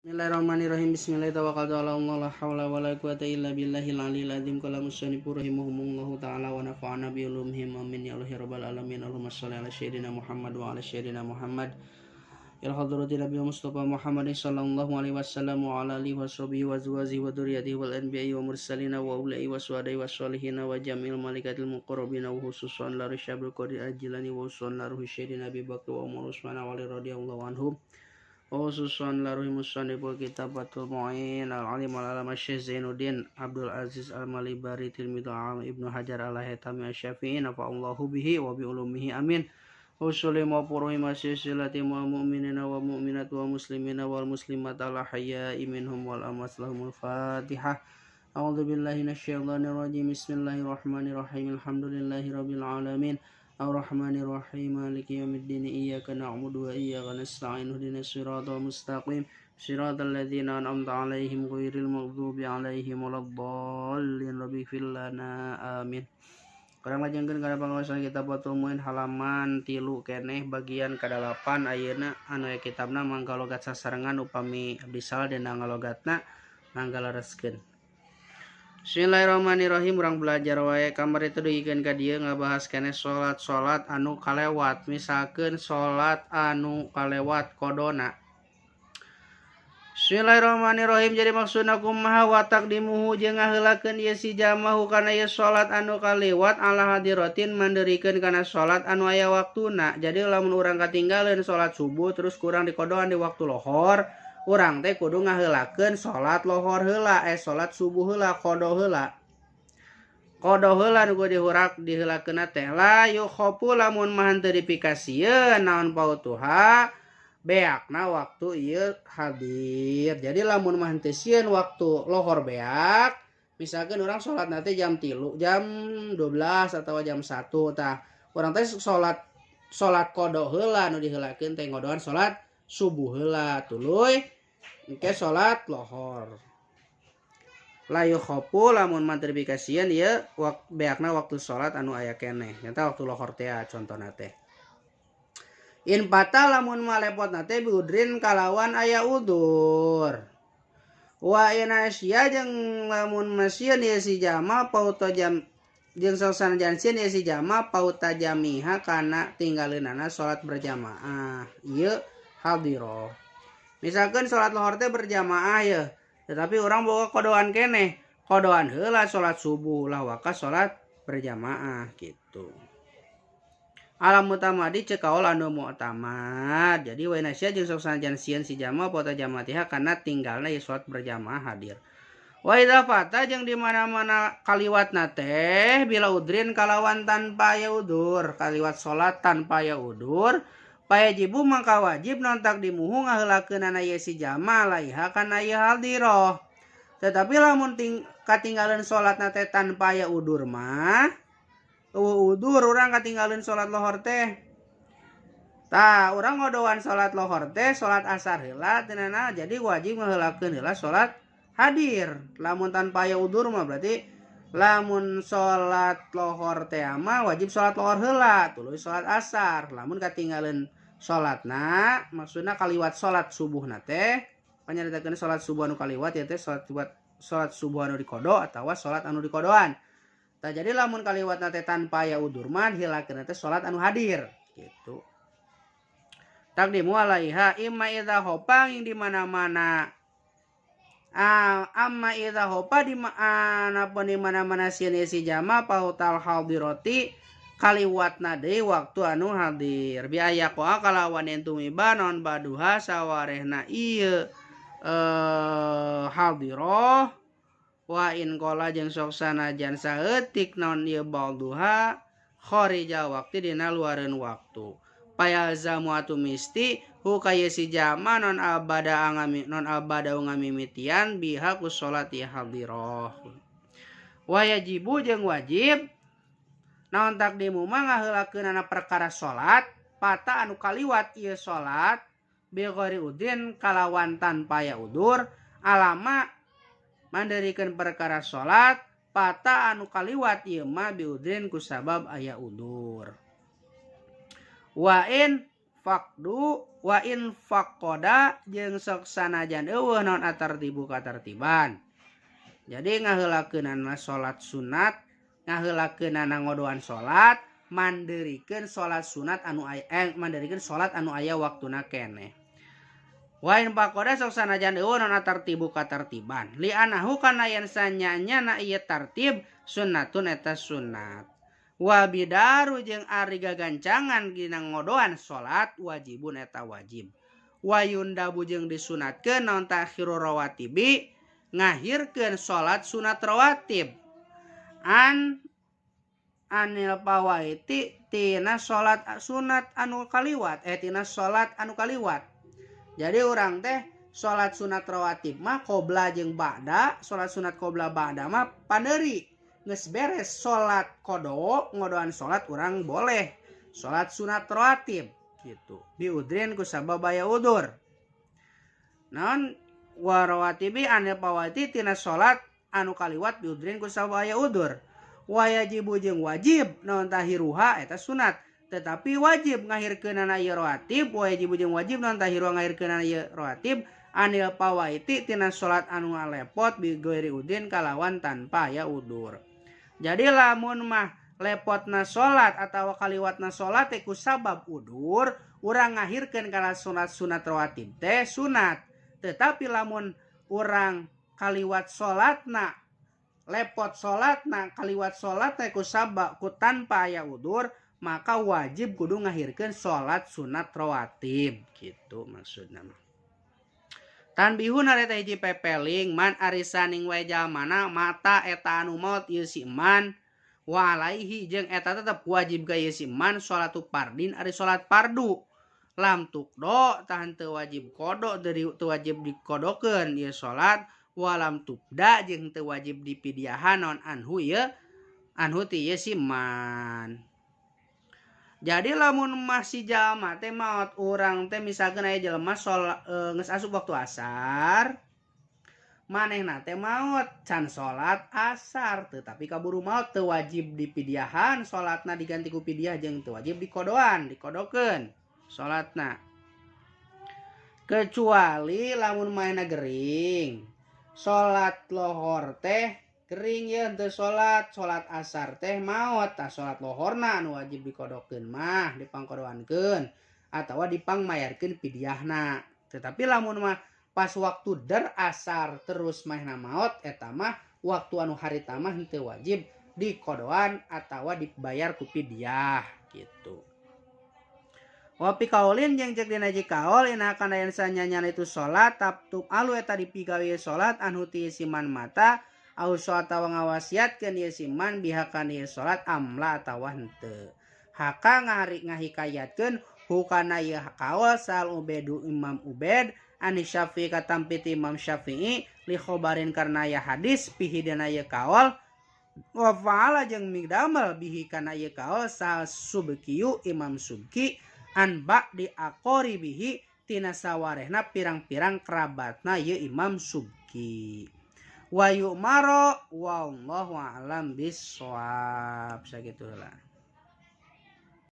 Bismillahirrahmanirrahim. Bismillahirrahmanirrahim. La haula wala quwata illa billahil aliyil azim. Qala musannifu rahimahumullahu taala wa nafa'ana bi ulumihim, amin ya Allah ya rabbal alamin. Allahumma shalli ala sayyidina Muhammad wa ala sayyidina Muhammad ila hadrati Nabi Mustafa Muhammad sallallahu alaihi wasallam wa ala alihi washabihi wa azwajihi wa dzurriyyatihi wal anbiya'i wa mursalina wa ulai wa suhada'i wa sholihin wa jamil malaikatil muqarrabin wa khususan la risyabil qadir ajilani wa khususan la ruhi sayyidina Abi Bakar wa Umar Utsman wa Ali radhiyallahu anhum, khususan la ruhi musanniful kitab Fathul Mu'in al-alim al-alam Syekh Zainuddin Abdul Aziz al-Malibari tilmidhu am Ibnu Hajar al-Haytami asy-Syafi'i, nafa'allahu bihi wa bi ulumihi, amin. Usuli wa puruhi masyilati wa mu'minina wa mu'minat wa muslimina wal muslimat ala hayya'i minhum wal amwat, lahumul Fatihah. A'udzu billahi minasyaitonir rajim. Bismillahirrahmanirrahim. Alhamdulillahi rabbil alamin. Ar-Rahmanir Rahim, Maliki yaumiddin. Iyyaka na'budu wa iyyaka nasta'in. Ihdinas siratal mustaqim, siratal ladzina an'amta 'alaihim ghairil maghdubi 'alaihim waladdallin. Rabbighfir lana, amin. Kurang lajengkeun kana pangaosan kitab Fathul Muin halaman 3 keneh bagian ka-8. Ayeuna anu aya kitabna mangga logat sasarengan, upami abdi salah dina ngalogatna mangga lereskeun. Bismillahirrahmanirrahim. Urang belajar wae. Kamari itu dugikeun ka dieu, ngabahas keneh salat-salat anu kalewat, misalkeun salat anu kalewat qodona. Bismillahirrahmanirrahim. Jadi maksudna kumaha? Wa taqdimuhu jeung ngaheulakeun ieu si jamahu kana ieu salat anu kaliwat ala hadiratin manderikeun kana salat anu aya waktuna. Jadi lamun urang katinggaleun salat subuh terus kurang dikodoan di waktu lohor, urang teh kudu ngaheulakeun salat lohor heula, eh, salat subuh heula, qada heula. Qada heula nu dihurak diheulakeunna teh. La yukhafu lamun mah teu dipikasieun naon fautuha beakna waktu ieu hadir. Jadi lamun mah teu sieun waktu lohor beak, misalkan urang salat nanti jam 3, jam 12 atau jam 1, tah urang teh salat salat qada heula, nu diheulakeun teh ngodoan salat subuh heula, tuluy engke salat lohor. La yukhafu lamun mah teu dipikasieun ieu beakna waktu salat anu aya keneh, nyata waktu lohor teh contohna teh. In fata lamun malepotna teh biudrin kalawan aya udur. Wa in asya jeung lamun masieun ieu si jama pauta jam jeung sanajan sieun ieu si jama pauta jamiha kana tinggaleunana salat berjamaah ieu hadiro. Misalkan salat lohor teh berjamaah ya, tetapi urang boga kodoan keneh, kodoan heula salat subuh lah waka salat berjamaah gitu. Alam mutamadi cek kaul anu mu'tamad. Jadi wa nasya jeung sok sanajan sieun si jamaah pota jamaatiha kana tinggalna ieu salat berjamaah hadir. Wa idza fata jeung di mana-mana kaliwatna teh bila udrin kalawan tanpa aya udur, kaliwat salat tanpa aya udur, payajibu mangka wajib non takdimuhu ngaheulakeunana ieu si jamaah alaiha kana ieu hadiroh. Tetapi lamun katinggalan salatna teh tanpa aya udur mah, eueuh udur urang katinggalan salat lohor teh. Tah, urang ngodoan salat lohor teh salat asar heula cenah, jadi wajib ngaheulakeun heula salat hadir. Lamun tanpa aya udur mah berarti lamun salat lohor teh mah wajib salat lohor heula tuluy salat asar. Lamun katinggalan salatna, maksudna kaliwat salat subuhna teh, panyaritakeun salat subuh anu kaliwat ya teh salat salat subuh anu dikodo atawa salat anu dikodoan. Tah, jadi lamun kaliwatna teh tanpa aya udur mah hilakeun teh salat anu hadir gitu. Takdimu alaiha imma idza khofa yang di mana-mana, ah, amma idza khofa di napa di mana-mana sieun si jama pautal hadirati kaliwatna deui waktu anu hadir biaya koa kalawan yen tumiba non baduha sawarehna ieu hadiroh. Wa in qala jeung sok sanajan saeutik naon ieu balduha kharija waqti dina luareun waktu, payalzamu atu misti hu ka si jama non abada angami non abada ngamimitian biha ku salat ieu hadiroh. Wa yajibu jeung wajib naon takdimu mah ngaheulakeunana perkara salat fata anu kaliwat ieu salat bi ghairi udrin kalawan tanpa aya udur alama manderikeun perkara salat fata anu kaliwat ieu mah biudrin ku sabab aya udur. Wa in Faqdu wa in faqada jeung sok sanajan eueuh naon atartibu katartiban. Jadi ngaheulakeunana salat sunat, ngaheulakeunana ngodoan salat, mandeurikeun salat sunat anu aya mandeurikeun salat anu aya waktuna keneh. Wa in faqada sok sanajan eueuh naon atartibu katartiban. Li anahu kana yen sanyanya ieu tartib sunnatun eta sunat. Wa bidaru jeung ari gagancangan dina ngodoan salat wajibun eta wajib. Wa yundabu jeung disunatkeun naon ta'khirur rawatibi ngahirkeun salat sunat rawatib an anil pawaiti tina salat sunat anu kaliwat tina salat anu kaliwat. Jadi urang teh salat sunat rawatib mah qobla jeung ba'da, salat sunat qobla ba'da mah pandeuri. Geus beres salat qada ngodoan salat urang boleh salat sunat rawatib gitu. Biudrin ku sabab aya udur. Naon warawatibi anil pawati tina salat anu kaliwat biudrin ku sabab aya udur. Wajibu jeung wajib naon tahiruha eta sunat. Tetapi wajib ngahirkeunana ieu rawatib, wajibu jeung wajib naon tahiruha ngahirkeunana ieu rawatib anil pawaiti tina salat anu ngalepot bi ghairi udin kalawan tanpa aya udur. Jadi lamun mah lepotna salat atawa kaliwatna salat teh ku sabab udur, urang ngahirkeun kana sunat-sunat rawatib teh sunat. Tetapi lamun urang kaliwat salatna lepot salatna kaliwat salat teh ku sabab ku tanpa aya udur, maka wajib kudu ngahirkeun salat sunat rawatib gitu maksudna mah. Tanbihun harita hiji pepeling man arisaning wae jalmana mata eta anu maot ieu si man wa alaihi jeung eta tetep wajib ka ieu si man salatu fardin ari salat fardu lam tukdo tah henteu wajib qada dari teu wajib dikodokeun ieu salat wa lam tubda jeung teu wajib dipidiahan naon anhu ieu anhu ti ieu si man. Jadi lamun masih jalma teh maot urang teh misalkan aya jelema geus asup waktu asar manehna teh maot can salat asar tetapi kaburu maot teu wajib dipidiahan salatna diganti ku pidiah jeung teu wajib dikodoan dikodokeun salatna. Kecuali lamun manehna gering salat lohor teh gering ye teu salat, salat asar teh maot tah salat lohorna anu wajib dikodokeun mah dipangkodoankeun atawa dipangmayarkeun pidiahna. Tetapi lamun mah pas waktu der asar terus manehna maot eta mah waktu anu harita mah henteu wajib dikodoan atawa dibayar ku pidiah gitu. Wa fi kaulin jeung ceuk dina hiji kaul ina kana yen sanyanyana itu salat tabtu alu eta dipigawe salat anu ti siman mata auso atawa ngawasiatkeun ieu siman bihakan ieu salat amla atawa henteu. Haka ngahari ngahikayatkeun hukana ieu kaul sal Ubedu Imam Ubed ani Syafi'i katampi ti Imam Syafi'i li khobarin karena ya hadis pihi dina ieu kaul wa fa'ala jeung midamel bihi kana ieu kaul sal Subkiyu Imam Subki an ba'di aqoribihi tina sawarehna pirang-pirang kerabatna ieu Imam Subki. Wa yu'maro wallahu a'lam bissawab. Sakitu heula.